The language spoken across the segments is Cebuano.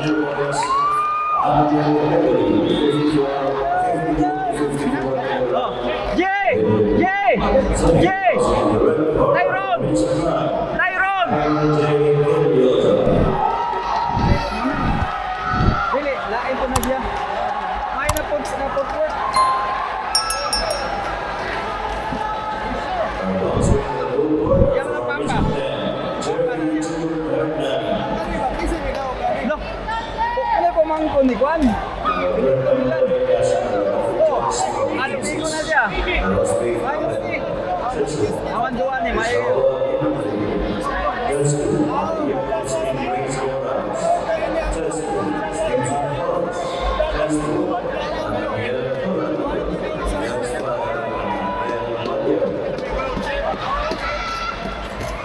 2 points. Andrew Kennedy, 54, 54, 54. Oh. Yay! Yay! Yay! Tyron! Tyron! Dili, lain po na siya. May na po na footwork. Yang na papa. Papa na siya. No. Ano pa mangko ni Kwan? Milan. Oh, ano bigo na siya? Ay, ni. Awan duwan ni may.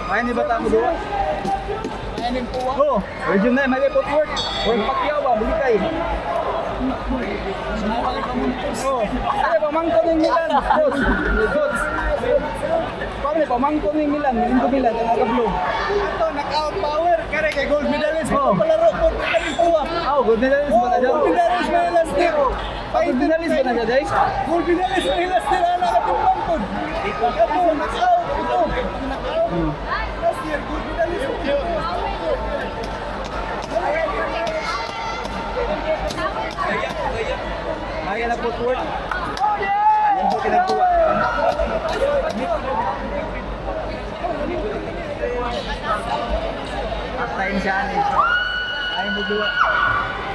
May ni bata mo duwa? Oh, region na may footwork. Work Pacquiao ba buli kay. Oh, ay pamangko ning Milan. Coach, coach. Pamne pamangko ning Milan, Milan ko Milan ang kablo. Ato, knockout power. Kare kay gold medalist. Oh. Palaro ko kami kuha. Oh, gold medalist ba na dyan? Gold medalist may last year. Gold medalist ba na dyan, Jay? Gold medalist may last year ana ka timbang ko. Ato, knockout ito. Knockout. Last year gold medalist. Ay, na footwork. Ano ba kinagawa? Atayin siya ni. Ay mo duwa.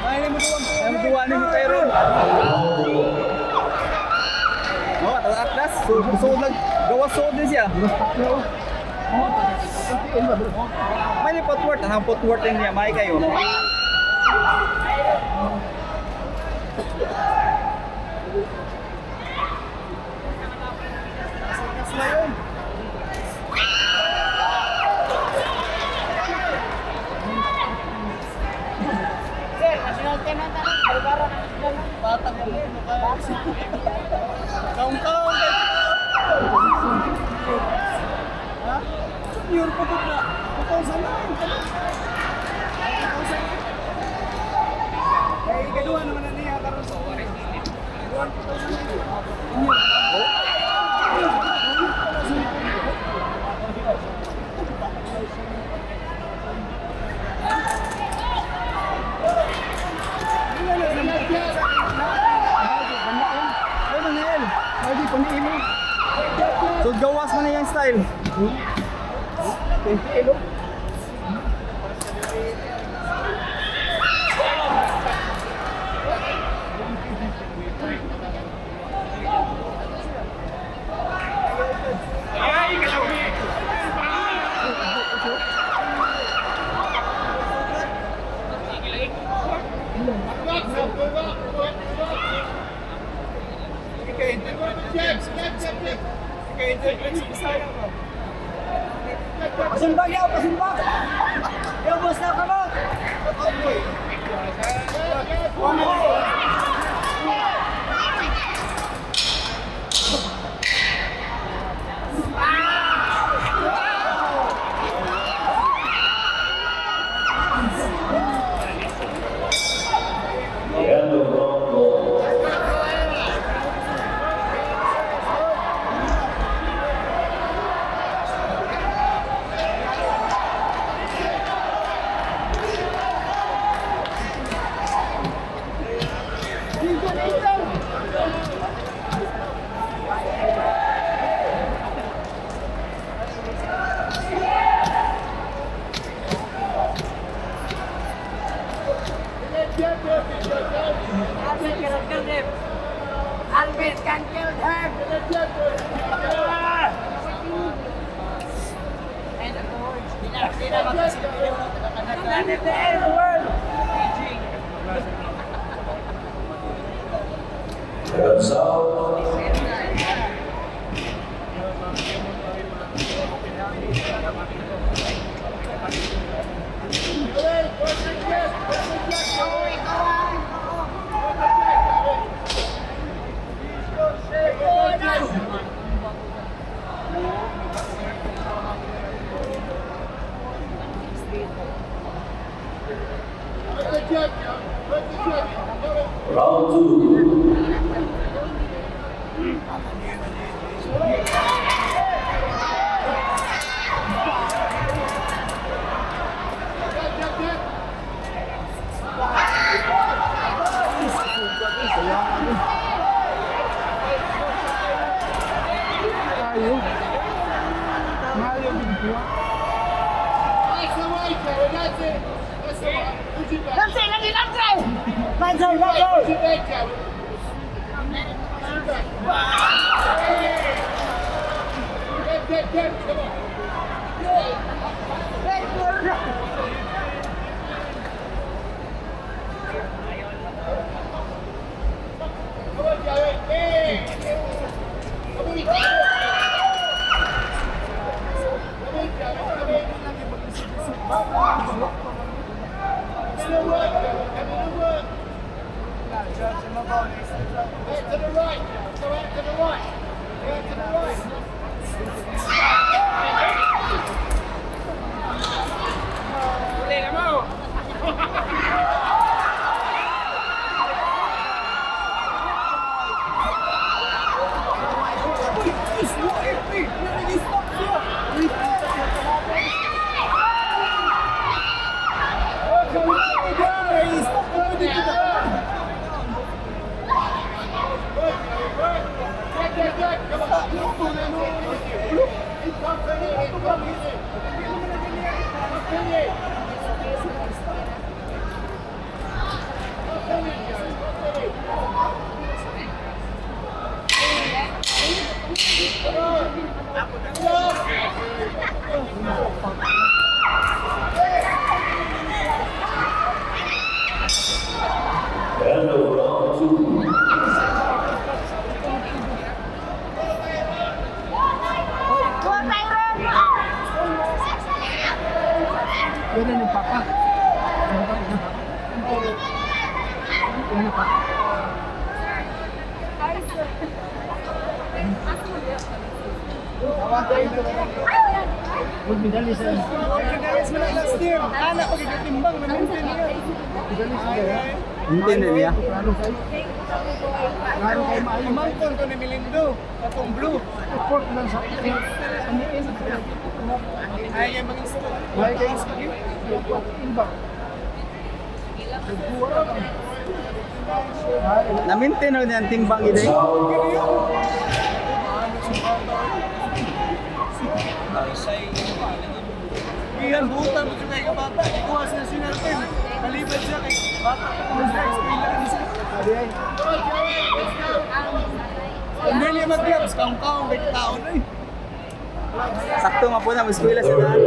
May mo duwang Ay mo duwa ni mo Tyron. Oh, atas atlas. So, so nag gawa so din siya. May ni footwork, anong footwork din niya, may kayo. Sir, national team na tanong. Barbara na national. Bata ko mo kaya. Kaung-kaung kay. Ha? Junior pa ko na. 2009. Kay kaduha naman na niya karon sa oras. Kaduha 2009. Ay, Manuel. Ay, di paniimo. So, gawas man na yung style. Pasumbag yaw, pasumbag! Yaw, boss na ka ba? The end of round one. Albert cannot kill him. Albert can kill him. End of the world. End of the end of the world. Guns out. Round two. Tayo. Mario Bigua. Lamsay, lagi lamsay! Lamsay, lamsay! End of round two. Kuha tayo ron! Ganun yung papa. Ganun yung papa. Gold medalist. Gold medalist mo na last year. Anak ko gigatimbang. Manuntin niya. Medalist niya. Hindi na niya. Klaro kayo. Klaro kayo maayo. Pamangkon ko ni Melindo. Katong blue. Support lang sa Ay, yung mga isto. Ay, kayo isto. Imbak. Na-maintain na niya ang timbang gid eh. Iyan, buutan mo siya kay bata. Ikuha sa national team. Palibad siya kay bata. Eskwela ni siya. Hindi niya mag-gloves. Kaong-kaong kay tao na eh. Sakto nga po na eskwela sa daan.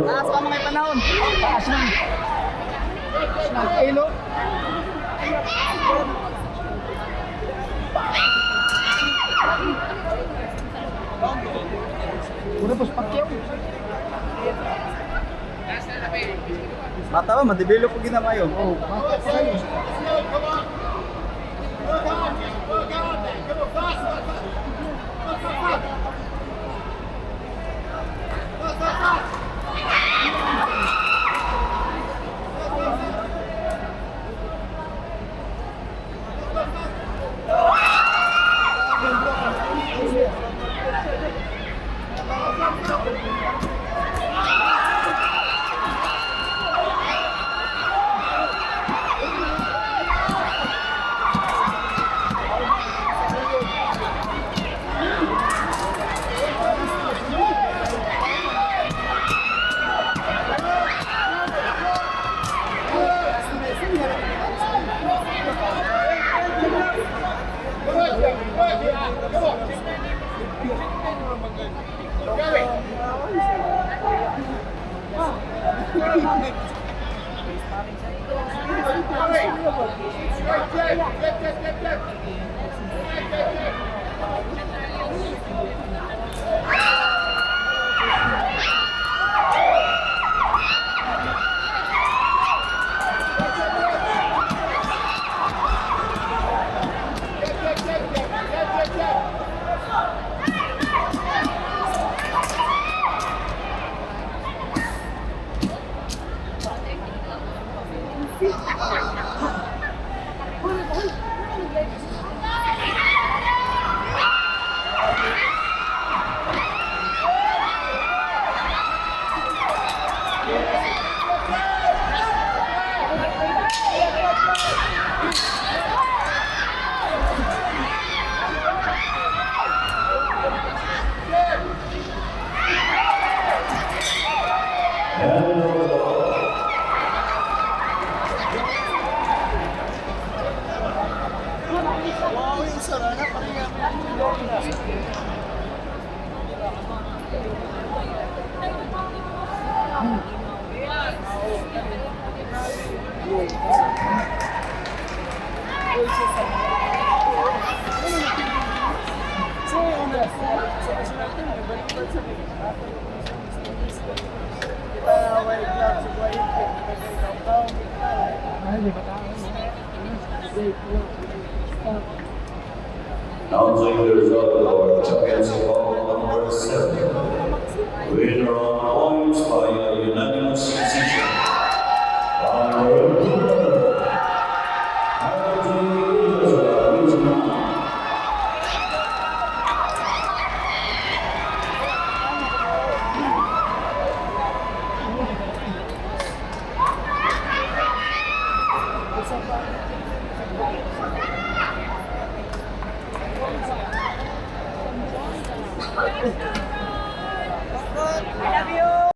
Taas pa mga panahon. Taas na. Nag-ilo. Puro pos Pacquiao. Bata ba ma-develop pug ginamayo. Oh, bata pa kayo. End of the round. Wow, yung sarana, pareha. So, una, sa national team, nagbalik sa kita, way club, sa way downtown. Ay, di ba tao? Announcing the result of our championship bout number 7. Winner on points by a unanimous decision. By red corner, RJ Guzman. I love you!